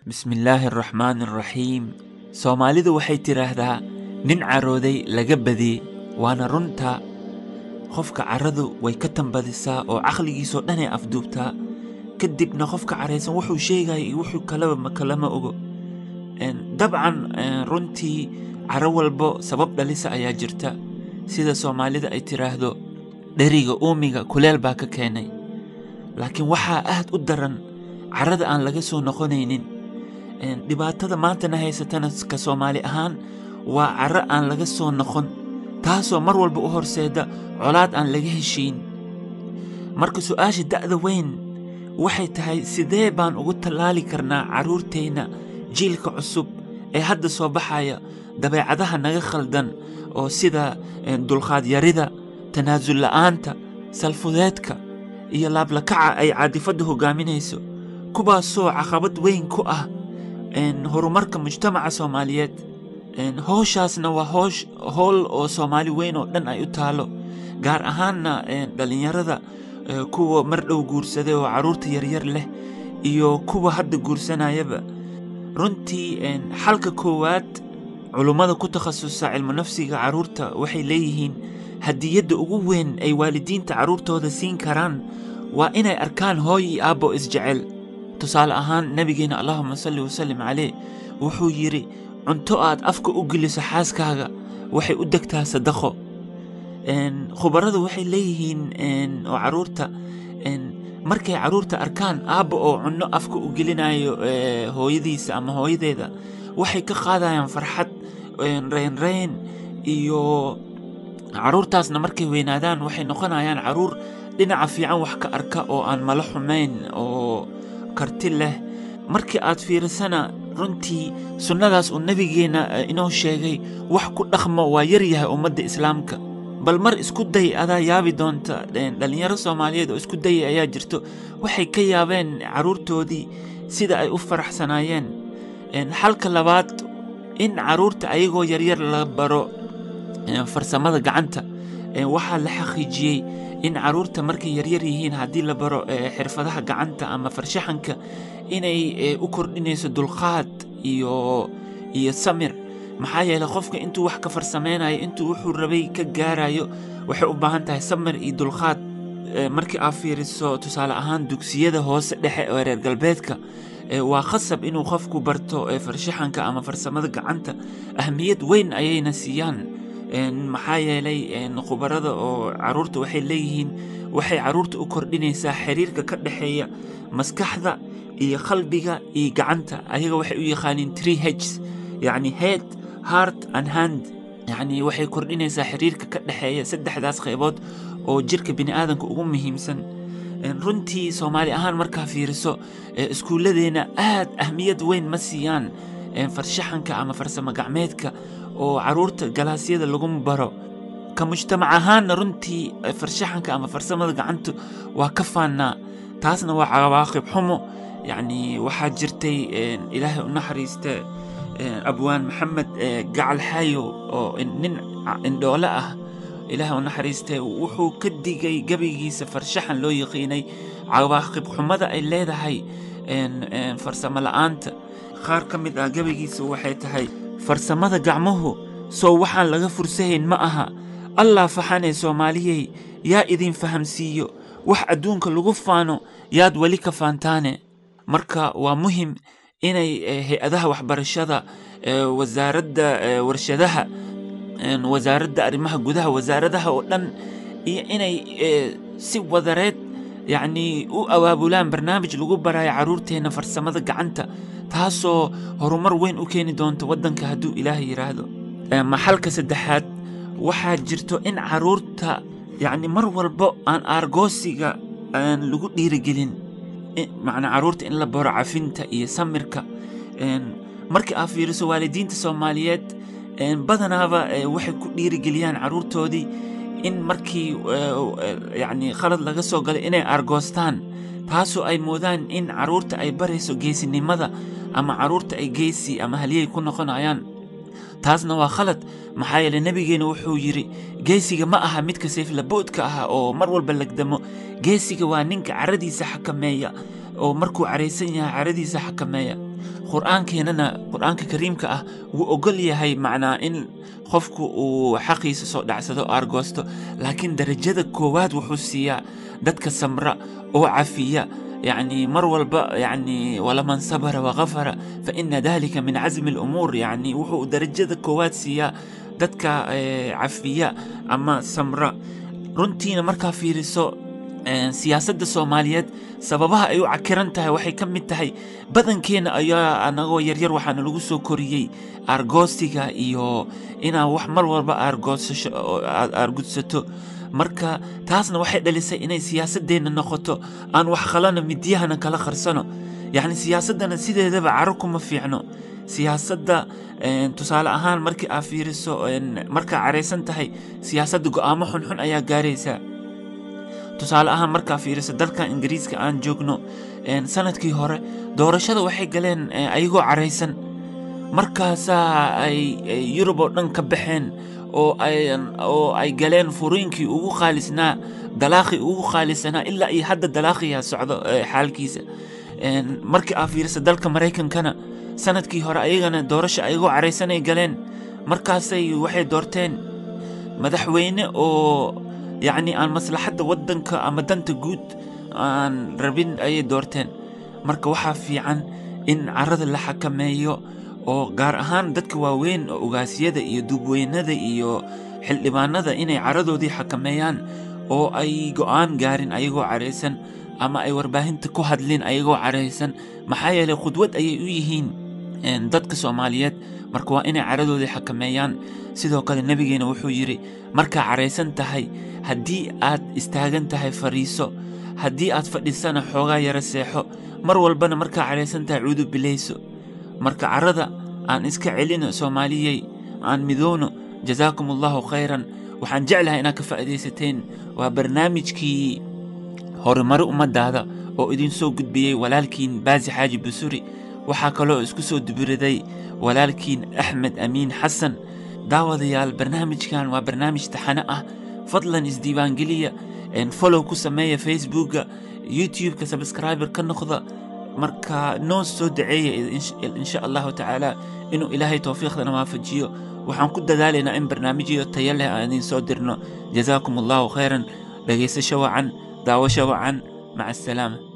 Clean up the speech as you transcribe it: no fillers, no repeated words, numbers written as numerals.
Bismillaahi araxmaani araxiim. Soomaalidu waxay tidhaahdaa nin carooday laga badiyey, waana runta. Qofka caradu way ka tambadisaa oo caqligiisoo dhanay afduubtaa. Kadibna qofka caraysan wuxuu sheegaya iyo wuxuu kalaba ma kalama ogo. Dabcan runtii caro walbo sabab dhalisa ayaa jirta. Sida Soomaalida ay tidhaahdo, dheriga uumiga kuleel baa ka keenay. Laakiin waxaa aad u daran carada aan laga soo noqonaynin. Dhibaatada maantana haysatana ka Soomaali ahaan waa caro aan laga soo noqon, taasoo mar walba u horseeda colaad aan laga heshiin. Marka su-aasha da'da weyn waxay tahay, sidee baan ugu tallaali karnaa carruurteenna jiilka cusub ee hadda soo baxaya dabeecadaha naga khaldan oo sida dulqaad yarida, tanaasul la'aanta, salfudeedka iyo laablakaca ay caadifadda hogaaminayso, kuwaasoo caqabad weyn ku ah horumarka mujtamaca Soomaaliyeed? Howshaasna waa hoosh howl oo Soomaali weyn oo dhan ay u taalo, gaar ahaanna dhallinyarada, kuwa mar dhow guursaday oo carruurta yaryar leh iyo kuwa hadda guursanayaba. Runtii xalka koowaad, culummada ku takhasusa cilmu nafsiga carruurta waxay leeyihiin hadiyadda ugu weyn ay waalidiinta carruurtooda siin karaan waa inay arkaan hooyo iyo aabbo isjecel. Tusaale ahaan, nabigeena, allahuma salli wasallim caleyh, wuxuu yidhi, cunto aad afka u geliso xaaskaaga waxay u degtaa sadaqo. Khubaradu waxay leeyihiin oo carruurta markay carruurta arkaan aabba oo cunno afka u gelinayo hooyadiisa ama hooyadeeda, waxay ka qaadayaan farxad, reynreyn iyo carruurtaasna markay weynaadaan waxay noqonayaan carruur dhinaca fiican wax ka arka oo aan malo xumayn oo karti leh. Markii aad fiirisana, runtii sunnadaas uu nabigeenna inoo sheegay wax ku dhaqmo waa yar yahay ummadda Islaamka. Bal mar isku day, adaa yaabi doonta. Dhallinyaro Soomaaliyeed oo isku dayay ayaa jirto, waxay ka yaabeen carruurtoodii sida ay u faraxsanaayeen. Xalka labaad, in carruurta ayagoo yaryar la baro farsamada gacanta. Waxaa la xaqiijiyey in carruurta markay yaryar yihiin haddii la baro xirfadaha gacanta ama farshaxanka inay u kordhinayso dulqaad iyo samir, maxaa yeelay qofka intuu wax ka farsameynayo, intuu wuxuu rabay ka gaarayo, waxay u baahan tahay samir iyo dulqaad. Markii aad fiiriso tusaale ahaan dugsiyada hoose dhexe ee reer galbeedka, waa khasab inuu qofku barto farshaxanka ama farsamada gacanta, ahmiyad weyn ayayna siiyaan, maxaa yeelay khubarada oo carruurta waxay leeyihiin waxay carruurta u kordhinaysaa xiriirka ka dhexeeya maskaxda iyo qalbiga iyo gacanta. Ayaga waxay u yaqaaniin three H's, yacni head, heart and hand, yacni waxay kordhinaysaa xiriirka ka dhexeeya saddexdaas qaybood oo jirka bini aadamka ugu muhiimsan. Runtii Soomaali ahaan markaa fiiriso, iskuulladeena aad ahmiyad weyn ma siiyaan farshaxanka ama farsamo gacmeedka oo carruurta galaasyada lagu baro. Ka mujtamac ahaanna runtii farshaxanka ama farsamada gacanta waa ka faannaa, taasna waa cawaaqib xumo. Yacni waxaa jirtay, Ilaahay u naxariista, abwaan Maxamed Gacal Xaayo oo nin indhoole ah, Ilaahay u naxariiste, wuxuu ka digay gabaygiisa farshaxan loo yaqiinay cawaaqib xumada ay leedahay farsamo la'aanta. Qaar ka mid ah gabaygiisa waxay tahay: farsamada gacmuhu soo waxaan laga fursahayn ma aha. Allah faxanee Soomaaliyey, yaa idin fahamsiiyo wax adduunka lagu faano yaad weli ka faantaane. Marka waa muhim inay hay-adaha waxbarashada, wasaaradda warshadaha, wasaaradda arrimaha gudaha, wasaaradaha oo dhan iyo inay si wadareed yacni u abaabulaan barnaamij lagu barayo carruurteenna farsamada gacanta, taasoo horumar weyn u keeni doonta waddanka hadduu Ilaahay yidhaahdo. Maxalka saddexaad, waxaa jirto in carruurta yacni mar walbo aan aargoosiga aan lagu dhiirigelin, macnaa carruurta in la baro cafinta iyo samirka. Markii aad fiiriso waalidiinta Soomaaliyeed badanaaba waxay ku dhiirigeliyaan carruurtoodii in markii yacni khalad laga soo galay inay aargoostaan, taasoo ay moodaan in carruurta ay barayso geesinimada ama carruurta ay geesi ama halyey ku noqonayaan. Taasna waa khalad, maxaa yeelay nabigeena wuxuu yidhi, geesiga ma aha midka seeflaboodka ah oo mar walba legdamo, geesiga waa ninka caradiisa xakameeya oo markuu caraysan yahay caradiisa xakameeya. Qur-aankeenana, Qur-aanka kariimka ah, wuu ogol yahay macnaa in qofku uu xaqiisa soo dhacsado, aargoosto, laakiin darajada koowaad wuxuu siiyaa dadka samra oo cafiya. Yacni mar walba, yacni "ولمن صبر وغفر فإن ذلك من عزم الأمور". Yacni wuxuu darajada koowaad siiyaa dadka cafiya ama samra. Runtiina markaa fiiriso siyaasadda Soomaaliyeed, sababaha ay u cakiran tahay waxay ka mid tahay badankeena ayaa anagoo yaryar waxaana lagu soo koriyey aargoosiga iyo inaa wax mar walba aargoosasho aad aargudsato. Marka taasna waxay dhalisay inay siyaasadeenna noqoto aan wax khalano, midyahana kala qarsano. Yacni siyaasaddana sideedaba caro kuma fiicno. Siyaasadda, tusaale ahaan, markii aa fiiriso, markaa caraysan tahay, siyaasadda go'aamo xunxun ayaa gaaraysaa. Tusaale ahaan, markaa fiiriso dalkan Ingiriiska aan joogno, sanadkii hore doorashada waxay galeen ayagoo caraysan. Markaasaa ay Yurub oo dhan ka baxeen oo ay galeen furiinkii ugu qaalisnaa, dalaaqii ugu qaalisanaa. Ilaa iyo hadda dalaaqiyaa socdo xaalkiisa. Markii aa fiiriso dalka Maraykankana, sanadkii hore ayagana doorasho ayagoo caraysanay galeen. Markaasay waxay doorteen madaxweyne oo yacni aan maslaxadda waddanka ama danta guud aan rabin ayay doorteen. Marka waxaa fiican in carada la xakameeyo, oo gaar ahaan dadka waaweyn oo ugaasyada iyo duubweynada iyo xildhibaanada inay caradoodii xakameeyaan oo ay go'aan gaarin ayagoo caraysan ama ay warbaahinta ku hadlin ayagoo caraysan, maxaa yeelay qudwad ayay u yihiin dadka Soomaaliyeed. Marka waa inay caradoodii xakameeyaan. Sidoo kale Nebigeena wuxuu yidhi: "Markaa caraysan tahay, haddii aad istaagan tahay fariiso, haddii aad fadhisana xoogaa yara seexo. Mar walbana markaa caraysan tahay cuudu bilayso." Marka carada aan iska celino, Soomaaliyey, aan midowno. جزاكم الله خيرا. Waxaan jeclahay inaad ka faa'iidaysateen. Waa barnaamijkii Horumari Ummadaada oo idin soo gudbiyey walaalkiin Baasi Xaaji Busuri. Waxaa kaloo isku soo dubiriday walaalkiin Axmed Amiin Xasan. Daawadayaal, barnaamijkan waa barnaamij taxane ah. Fadlan isdiiwaangeliya, follow ku sameeya Facebooka, YouTube-ka subscriber ka noqda. Marka noo soo daceeya, insha Allahu tacaala, inuu Ilaahay towfiiqdana waafajiyo. Waxaan ku dadaalaynaa in barnaamijyo tayo leh aan idin soo dirno. جزاكم الله خيرا. Dhegaysasho wacan, daawasho wacan. مع السلامة.